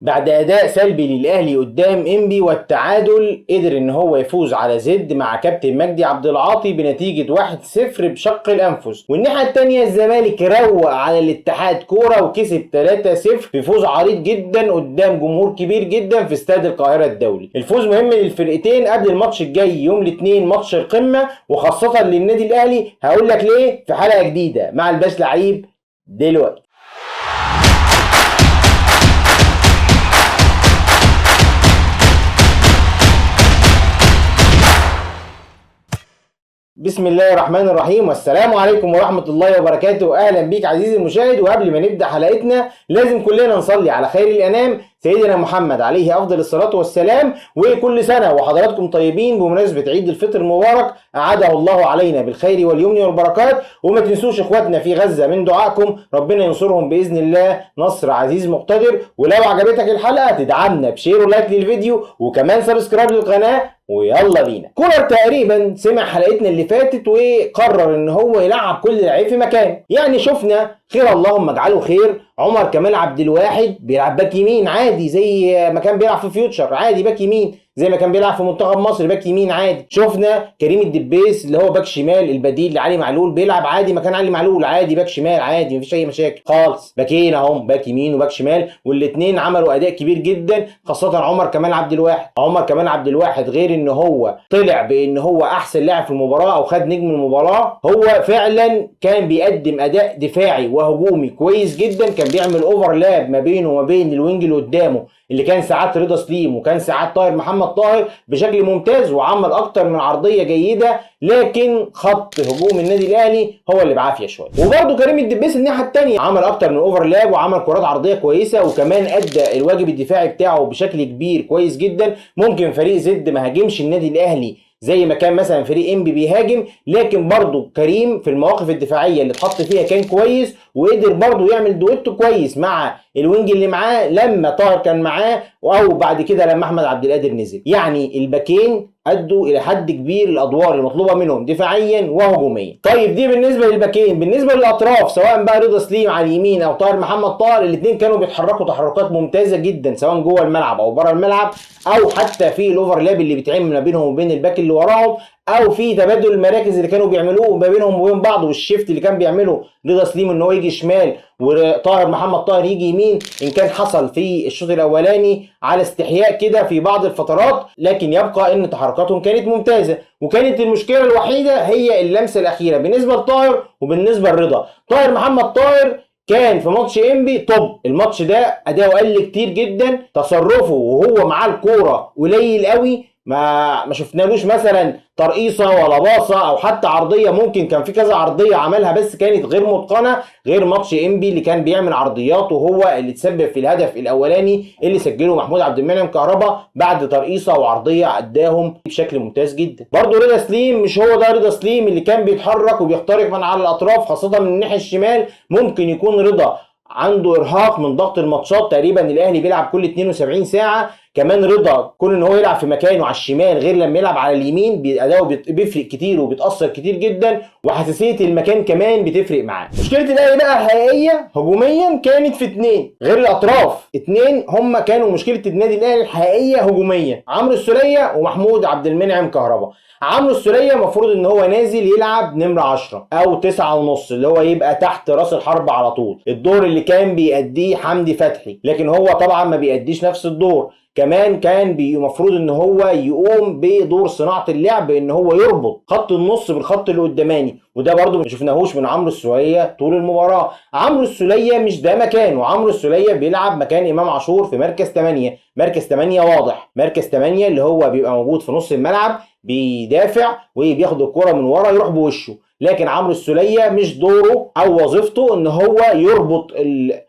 بعد اداء سلبي للاهلي قدام انبي والتعادل، قدر ان هو يفوز على زد مع كابتن مجدي عبد العاطي بنتيجة 1-0 بشق الانفس. والناحية الثانية الزمالك روق على الاتحاد كورة وكسب 3-0 في فوز عريض جدا قدام جمهور كبير جدا في استاد القاهرة الدولي. الفوز مهم للفرقتين قبل الماتش الجاي يوم الاثنين ماتش القمه، وخاصة للنادي الاهلي. هقول لك ليه في حلقة جديدة مع الباش لعيب دلوقتي. بسم الله الرحمن الرحيم، والسلام عليكم ورحمة الله وبركاته. أهلا بيك عزيزي المشاهد. وقبل ما نبدأ حلقتنا لازم كلنا نصلي على خير الأنام سيدنا محمد عليه أفضل الصلاة والسلام. وكل سنة وحضراتكم طيبين بمناسبة عيد الفطر المبارك، أعاده الله علينا بالخير واليمن والبركات. وما تنسوش إخواتنا في غزة من دعائكم، ربنا ينصرهم بإذن الله نصر عزيز مقتدر. ولو عجبتك الحلقة تدعمنا ب share و like للفيديو وكمان subscribe للقناة. ويلا بينا. كولر تقريبا سمع حلقتنا اللي فاتت وقرر ان هو يلعب كل لعيب في مكان. يعني شفنا خير اللهم اجعله خير، عمر كمال عبد الواحد بيلعب باك يمين عادي زي ما كان بيلعب في فيوتشر، عادي باك يمين زي ما كان بيلعب في منتخب مصر باك يمين عادي. شفنا كريم الدبيس اللي هو باك شمال البديل لعلي معلول بيلعب عادي مكان علي معلول، عادي باك شمال عادي، مفيش اي مشاكل خالص. باكين اهم، باك يمين وباك شمال، والاثنين عملوا اداء كبير جدا، خاصة عمر كمال عبد الواحد. عمر كمال عبد الواحد غير ان هو طلع بان هو احسن لاعب في المباراة او خد نجم المباراة، هو فعلا كان بيقدم اداء دفاعي وهجومي كويس جدا. كان بيعمل overlap ما بينه وما بين ال wing اللي قدامه اللي كان ساعات رضا سليم وكان ساعات طاهر محمد طاهر بشكل ممتاز، وعمل اكتر من عرضية جيدة، لكن خط هجوم النادي الاهلي هو اللي بعافية شوية. وبرده كريم الدبيس الناحية الثانية عمل اكتر من overlap وعمل كرات عرضية كويسة، وكمان ادى الواجب الدفاعي بتاعه بشكل كبير كويس جدا. ممكن فريق زد ما هاجمش النادي الاهلي زي ما كان مثلا فريق انبي بيهاجم، لكن برضو كريم في المواقف الدفاعية اللي اتحط فيها كان كويس، وقدر برضو يعمل دويتو كويس مع ال wing اللي معاه لما طاهر كان معاه، او بعد كده لما احمد عبد القادر نزل. يعني الباكين ادوا الى حد كبير الادوار المطلوبة منهم دفاعيا وهجوميا. طيب دي بالنسبة للباكين. بالنسبة للاطراف سواء بقى رضا سليم على اليمين او طاهر محمد طاهر، الاثنين كانوا بيتحركوا تحركات ممتازة جدا سواء جوه الملعب او بره الملعب، او حتى في ال overlap اللي بيتعمل ما بينهم وبين الباك اللي وراهم، او في تبادل المراكز اللي كانوا بيعملوه ما بينهم وبين بعض، وال shift اللي كان بيعمله رضا سليم ان هو يجي شمال وطاهر محمد طاهر يجي يمين، ان كان حصل في الشوط الاولاني على استحياء كده في بعض الفترات، لكن يبقى ان تحركاتهم كانت ممتازة. وكانت المشكلة الوحيدة هي اللمسة الاخيرة بالنسبة لطاهر وبالنسبة لرضا. طاهر محمد طاهر كان في ماتش انبي top، الماتش ده اداؤه قل كتير جدا، تصرفه وهو معاه الكورة قليل قوي، ما شفنالوش مثلا ترقيصه ولا باصة او حتى عرضية. ممكن كان في كذا عرضية عملها بس كانت غير متقنة، غير ماتش انبي اللي كان بيعمل عرضيات وهو اللي تسبب في الهدف الاولاني اللي سجله محمود عبد المنعم كهربا بعد ترقيصه وعرضيه اداهم بشكل ممتاز جدا. برضه رضا سليم مش هو ده رضا سليم اللي كان بيتحرك وبيخترق من على الاطراف خاصة من الناحية الشمال. ممكن يكون رضا عنده ارهاق من ضغط الماتشات، تقريبا الاهلي بيلعب كل 72 ساعة. كمان رضا كون ان هو يلعب في مكانه على الشمال غير لما يلعب على اليمين، اداؤه بيفرق كتير وبيتاثر كتير جدا، وحساسيه المكان كمان بتفرق معاه. مشكلة الاهلي بقى الحقيقية هجوميا كانت في اثنين غير الاطراف، اثنين هم كانوا مشكلة النادي الاهلي الحقيقية هجوميا، عمرو السوليه ومحمود عبد المنعم كهربا. عمرو السوليه المفروض ان هو نازل يلعب نمره 10 او 9.5 اللي هو يبقى تحت راس الحرب على طول، الدور اللي كان بيأديه حمدي فتحي، لكن هو طبعا ما بيأديش نفس الدور. كمان كان المفروض ان هو يقوم بدور صناعة اللعب، ان هو يربط خط النص بالخط اللي قداماني، وده برده ما شفناهوش من عمرو السوليه طول المباراة. عمرو السوليه مش ده مكانه، عمرو السوليه بيلعب مكان امام عاشور في مركز 8، مركز 8 واضح، مركز 8 اللي هو بيبقى موجود في نص الملعب بيدافع وبياخد الكرة من ورا يروح بوشه. لكن عمرو السوليه مش دوره او وظيفته ان هو يربط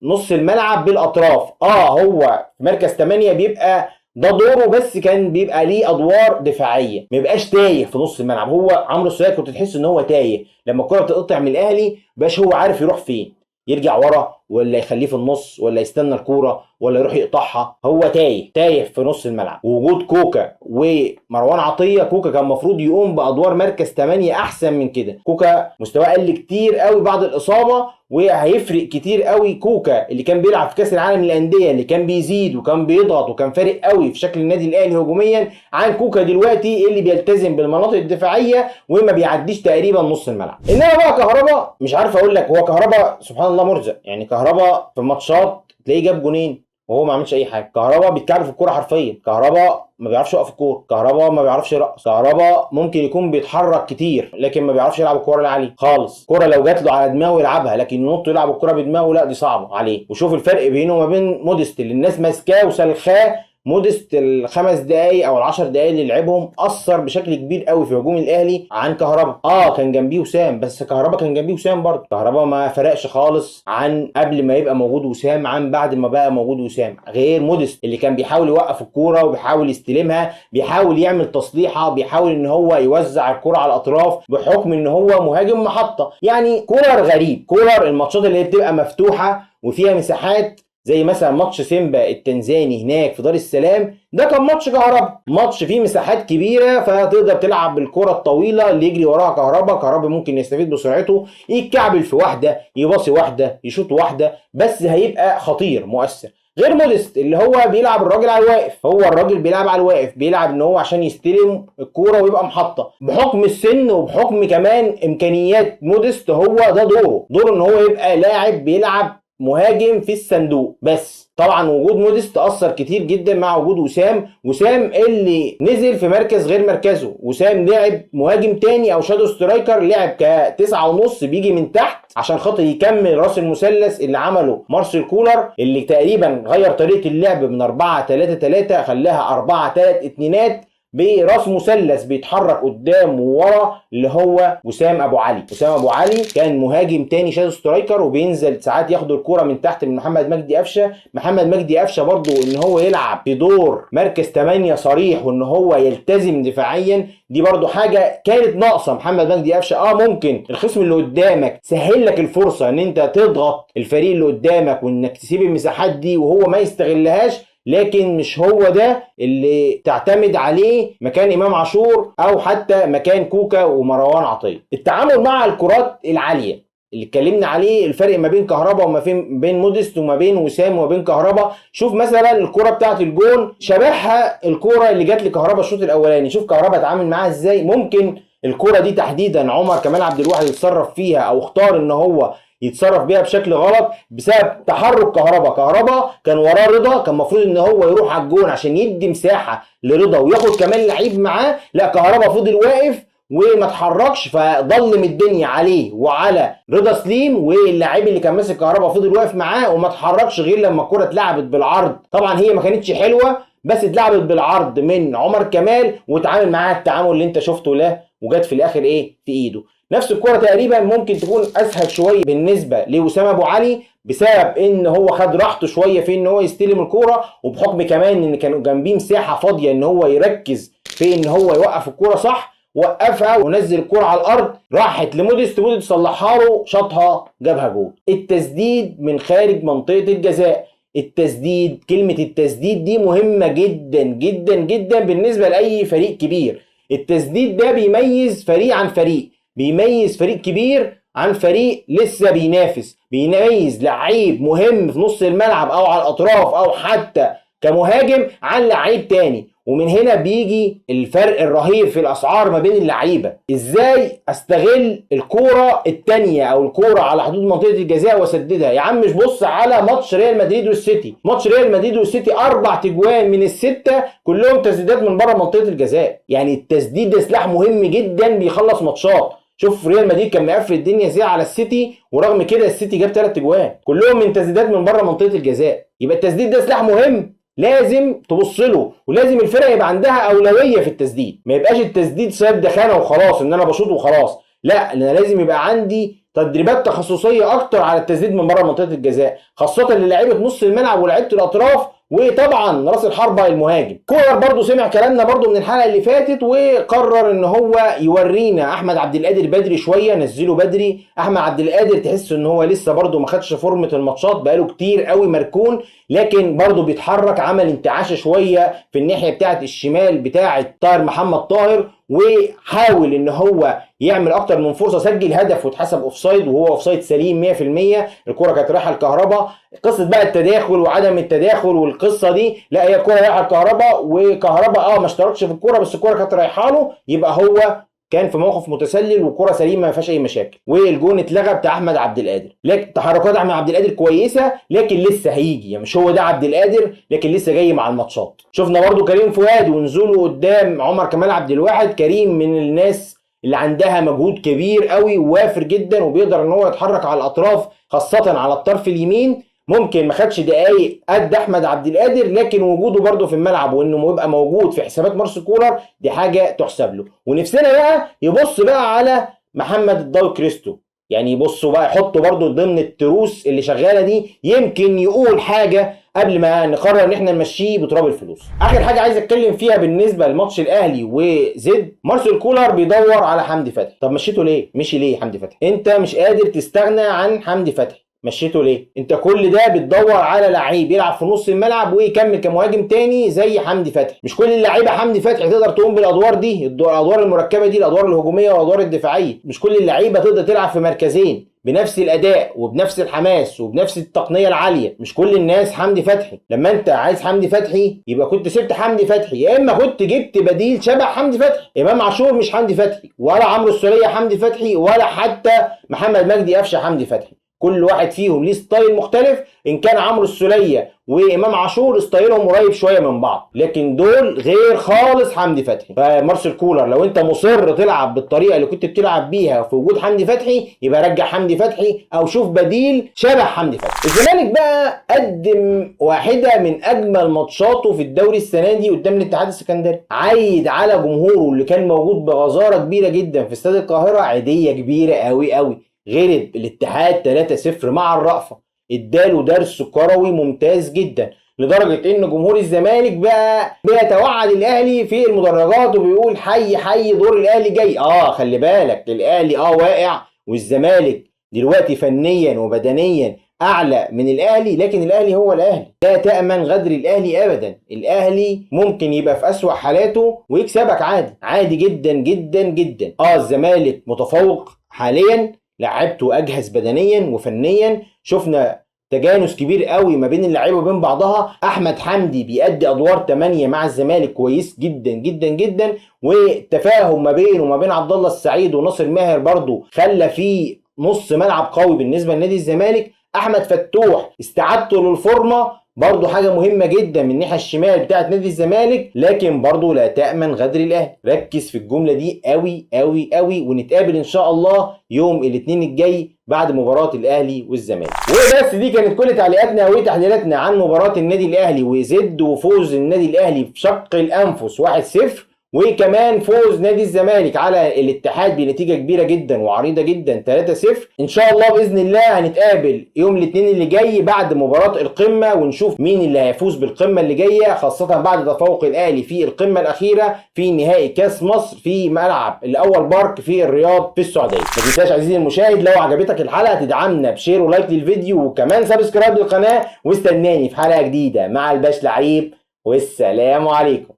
نص الملعب بالاطراف. هو في مركز 8 بيبقى ده دوره، بس كان بيبقى ليه ادوار دفاعية، ما يبقاش تايه في نص الملعب. هو عمرو السوليه كنت تحس ان هو تايه لما الكره بتقطع من الاهلي، مبقاش هو عارف يروح فين، يرجع ورا ولا يخليه في النص، ولا يستنى الكورة، ولا يروح يقطعها. هو تايه تايه في نص الملعب. وجود كوكا ومروان عطية، كوكا كان المفروض يقوم بادوار مركز 8 احسن من كده. كوكا مستواه قل كتير قوي بعد الاصابة، وهيفرق كتير قوي. كوكا اللي كان بيلعب في كاس العالم للاندية، اللي كان بيزيد وكان بيضغط وكان فارق قوي في شكل النادي الاهلي هجوميا، عن كوكا دلوقتي اللي بيلتزم بالمناطق الدفاعية وما بيعديش تقريبا نص الملعب. انما بقى كهربا، مش عارف اقول لك، هو كهربا سبحان الله مرزق. يعني كهربا في ماتشات تلاقيه جاب جونين وهو ما عملش اي حاجة. كهربا بيتكعبل في الكورة حرفيا، كهربا ما بيعرفش يوقف الكورة، كهربا ما بيعرفش يرقص، كهربا ممكن يكون بيتحرك كتير لكن ما بيعرفش يلعب الكورة العالية خالص. الكورة لو جات له على دماغه يلعبها، لكن ينط يلعب الكورة بدماغه لا، دي صعبة عليه. وشوف الفرق بينه وما بين موديست اللي الناس ماسكاه وسلخاه. موديست ال5 دقايق او ال10 دقايق اللي لعبهم اثر بشكل كبير قوي في هجوم الاهلي عن كهربا. كان جنبيه وسام، بس كهربا كان جنبيه وسام برضه. كهربا ما فرقش خالص عن قبل ما يبقى موجود وسام عن بعد ما بقى موجود وسام، غير موديست اللي كان بيحاول يوقف الكورة وبيحاول يستلمها، بيحاول يعمل تصليحه، بيحاول ان هو يوزع الكورة على الاطراف بحكم ان هو مهاجم محطة. يعني كولر غريب، كولر الماتشات اللي بتبقى مفتوحة وفيها مساحات زي مثلا ماتش سيمبا التنزاني هناك في دار السلام، ده كان ماتش كهربا، ماتش فيه مساحات كبيرة فتقدر تلعب بالكرة الطويلة اللي يجري وراها كهربا. كهربا ممكن يستفيد بسرعته، يتكعبل في واحدة، يباصي واحدة، يشوط واحدة، بس هيبقى خطير مؤثر. غير موديست اللي هو بيلعب الراجل على الواقف، هو الراجل بيلعب على الواقف، بيلعب ان هو عشان يستلم الكورة ويبقى محطة. بحكم السن وبحكم كمان امكانيات موديست، هو ده دوره، دوره ان هو يبقى لاعب بيلعب مهاجم في الصندوق بس. طبعا وجود موديست اثر كتير جدا مع وجود وسام، وسام اللي نزل في مركز غير مركزه. وسام لعب مهاجم تاني او shadow striker، لعب ك9.5 بيجي من تحت عشان خاطر يكمل راس المثلث اللي عمله مارسيل كولر، اللي تقريبا غير طريقه اللعب من 4-3-3 خلاها 4-3-2 براس مثلث بيتحرك قدام وورا، اللي هو وسام ابو علي. وسام ابو علي كان مهاجم تاني shadow striker، وبينزل ساعات ياخد الكورة من تحت من محمد مجدي قفشه. محمد مجدي قفشه برضو ان هو يلعب في دور مركز 8 صريح وان هو يلتزم دفاعيا، دي برضو حاجة كانت ناقصه محمد مجدي قفشه. ممكن الخصم اللي قدامك سهل لك الفرصة ان انت تضغط الفريق اللي قدامك وانك تسيب المساحات دي وهو ما يستغلهاش، لكن مش هو ده اللي تعتمد عليه مكان امام عاشور او حتى مكان كوكا ومروان عطية. التعامل مع الكرات العالية اللي اتكلمنا عليه، الفرق ما بين كهربا وما بين موديست وما بين وسام وما بين كهربا. شوف مثلا الكره بتاعه الجون شبهها الكره اللي جت لكهربا الشوط الاولاني، شوف كهربا اتعامل معاها ازاي. ممكن الكره دي تحديدا عمر كمال عبد الواحد يتصرف فيها او اختار ان هو يتصرف بيها بشكل غلط بسبب تحرك كهربا. كهربا كان وراه رضا، كان المفروض ان هو يروح على الجون عشان يدي مساحة لرضا وياخد كمان لعيب معاه، لا كهربا فضل واقف وما اتحركش، فضلم الدنيا عليه وعلى رضا سليم، واللاعب اللي كان ماسك كهربا فضل واقف معاه وما اتحركش غير لما الكره اتلعبت بالعرض. طبعا هي ما كانتش حلوة بس اتلعبت بالعرض من عمر كمال واتعامل معاها التعامل اللي انت شفته له، وجت في الاخر ايه في ايده. نفس الكرة تقريبا ممكن تكون اسهل شوية بالنسبة لوسام ابو علي بسبب ان هو خد راحته شوية في ان هو يستلم الكورة، وبحكم كمان ان كانوا جنبيه مساحة فاضية ان هو يركز في ان هو يوقف الكورة صح، وقفها ونزل الكورة على الارض، راحت لموديست، موديست صلحها له، شاطها جابها جول. التسديد من خارج منطقة الجزاء، التسديد، كلمة التسديد دي مهمة جدا جدا جدا بالنسبة لاي فريق كبير. التسديد ده بيميز فريق عن فريق، بيميز فريق كبير عن فريق لسه بينافس، بيميز لعيب مهم في نص الملعب او على الاطراف او حتى كمهاجم عن لعيب تاني. ومن هنا بيجي الفرق الرهيب في الاسعار ما بين اللعيبة. ازاي استغل الكورة التانية او الكورة على حدود منطقة الجزاء واسددها؟ يا عم مش بص على ماتش ريال مدريد والسيتي، ماتش ريال مدريد والسيتي 4 تجوان من ال6 كلهم تسديدات من بره منطقة الجزاء. يعني التسديد ده سلاح مهم جدا بيخلص ماتشات. شوف ريال مدريد كان مقفل الدنيا ازاي على السيتي، ورغم كده السيتي جاب 3 تجوان كلهم من تسديدات من بره منطقة الجزاء. يبقى التسديد ده سلاح مهم لازم تبص له، ولازم الفرقة يبقى عندها اولوية في التسديد. ما يبقاش التسديد ساب دخانه وخلاص ان انا بشوط وخلاص، لا، انا لازم يبقى عندي تدريبات تخصصية اكتر على التسديد من بره منطقة الجزاء، خاصة للاعيبه نص الملعب ولاعيبه الاطراف وطبعا راس الحربة المهاجم. كولر برضو سمع كلامنا برضو من الحلقة اللي فاتت، وقرر ان هو يورينا احمد عبد القادر بدري شوية، نزله بدري. احمد عبد القادر تحس ان هو لسه برضو ما خدش فورمه الماتشات، بقاله كتير قوي مركون، لكن برضو بيتحرك، عمل انتعاشه شوية في الناحية بتاعه الشمال بتاعه طاهر محمد طاهر، وحاول ان هو يعمل اكتر من فرصة، سجل هدف واتحسب offside، وهو offside سليم 100%، الكره كانت رايحة لكهربا. قصة بقى التداخل وعدم التداخل والقصه دي، لا هي الكره رايحة لكهربا، وكهربا ما اشتركش في الكره، بس الكره كانت رايحة له، يبقى هو كان في موقف متسلل وكرة سليمة ما فيهاش اي مشاكل، والجون اتلغى بتاع احمد عبد القادر. لكن تحركات احمد عبد القادر كويسة، لكن لسه هيجي، يعني مش هو ده عبد القادر، لكن لسه جاي مع الماتشات. شفنا برضو كريم فؤاد ونزوله قدام عمر كمال عبد الواحد. كريم من الناس اللي عندها مجهود كبير قوي ووافر جدا، وبيقدر ان هو يتحرك على الاطراف خاصة على الطرف اليمين. ممكن ما خدش دقايق قد احمد عبد القادر، لكن وجوده برده في الملعب وانه يبقى موجود في حسابات مارسيل كولر دي حاجة تحسب له. ونفسنا بقى يبص بقى على محمد الضوي كريستو، يعني يبصوا بقى يحطوا برده ضمن التروس اللي شغالة دي، يمكن يقول حاجة قبل ما نقرر ان احنا نمشيه بتراب الفلوس. اخر حاجة عايز اتكلم فيها بالنسبة لماتش الاهلي وزد، مارسيل كولر بيدور على حمدي فتحي. طب مشيته ليه؟ مشي ليه حمدي فتحي؟ انت مش قادر تستغنى عن حمدي فتحي، مشيته ليه؟ انت كل ده بتدور على لعيب يلعب في نص الملعب ويكمل كمهاجم تاني زي حمدي فتحي. مش كل اللعيبة حمدي فتحي تقدر تقوم بالادوار دي، الادوار المركبة دي، الادوار الهجومية والادوار الدفاعية. مش كل اللعيبة تقدر تلعب في مركزين بنفس الاداء وبنفس الحماس وبنفس التقنية العالية. مش كل الناس حمدي فتحي. لما انت عايز حمدي فتحي يبقى كنت سبت حمدي فتحي، يا اما كنت جبت بديل شبه حمدي فتحي. امام عاشور مش حمدي فتحي، ولا عمرو السوليه حمدي فتحي، ولا حتى محمد مجدي قفشه حمدي فتحي. كل واحد فيهم ليه style مختلف. ان كان عمرو السوليه وامام عاشور style هم قريب شوية من بعض، لكن دول غير خالص حمدي فتحي. فمارسيل كولر لو انت مصر تلعب بالطريقة اللي كنت بتلعب بيها في وجود حمدي فتحي، يبقى رجع حمدي فتحي او شوف بديل شبه حمدي فتحي. الزمالك بقى قدم واحدة من اجمل ماتشاته في الدوري السنة دي قدام الاتحاد السكندري، عيد على جمهوره اللي كان موجود بغزاره كبيرة جدا في استاد القاهرة، عيديه كبيرة قوي قوي. غلب الاتحاد 3-0 مع الرأفة، اداله درس كروي ممتاز جدا، لدرجة ان جمهور الزمالك بقى بيتوعد الاهلي في المدرجات وبيقول حي حي دور الاهلي جاي. خلي بالك الاهلي واقع، والزمالك دلوقتي فنيا وبدنيا اعلى من الاهلي، لكن الاهلي هو الاهلي، لا تأمن غدر الاهلي ابدا. الاهلي ممكن يبقى في اسوأ حالاته ويكسبك عادي عادي جدا جدا جدا. الزمالك متفوق حاليا، لعبته اجهز بدنيا وفنيا، شفنا تجانس كبير قوي ما بين اللعيبة وبين بعضها. احمد حمدي بيأدي ادوار 8 مع الزمالك كويس جدا جدا جدا، والتفاهم ما بينه وما بين عبد الله السعيد وناصر ماهر برضو خلى فيه نص ملعب قوي بالنسبة لنادي الزمالك. احمد فتوح استعادته للفورمه برضو حاجة مهمة جدا من الناحية الشمال بتاعت نادي الزمالك، لكن برضو لا تأمن غدر الاهلي. ركز في الجملة دي قوي قوي قوي، ونتقابل ان شاء الله يوم الاثنين الجاي بعد مباراة الاهلي والزمالك. وبس دي كانت كل تعليقاتنا وتحليلاتنا عن مباراة النادي الاهلي وزد، وفوز النادي الاهلي بشق الانفس 1-0، وكمان فوز نادي الزمالك على الاتحاد بنتيجة كبيرة جدا وعريضة جدا 3-0. ان شاء الله بإذن الله هنتقابل يوم الاثنين اللي جاي بعد مباراة القمة، ونشوف مين اللي هيفوز بالقمة اللي جاية، خاصة بعد تفوق الاهلي في القمة الأخيرة في نهائي كاس مصر في ملعب الأول بارك في الرياض في السعودية. ما تنساش عزيزي المشاهد لو عجبتك الحلقة تدعمنا ب share و like للفيديو، وكمان subscribe للقناة، واستناني في حلقة جديدة مع الباش لعيب، والسلام عليكم.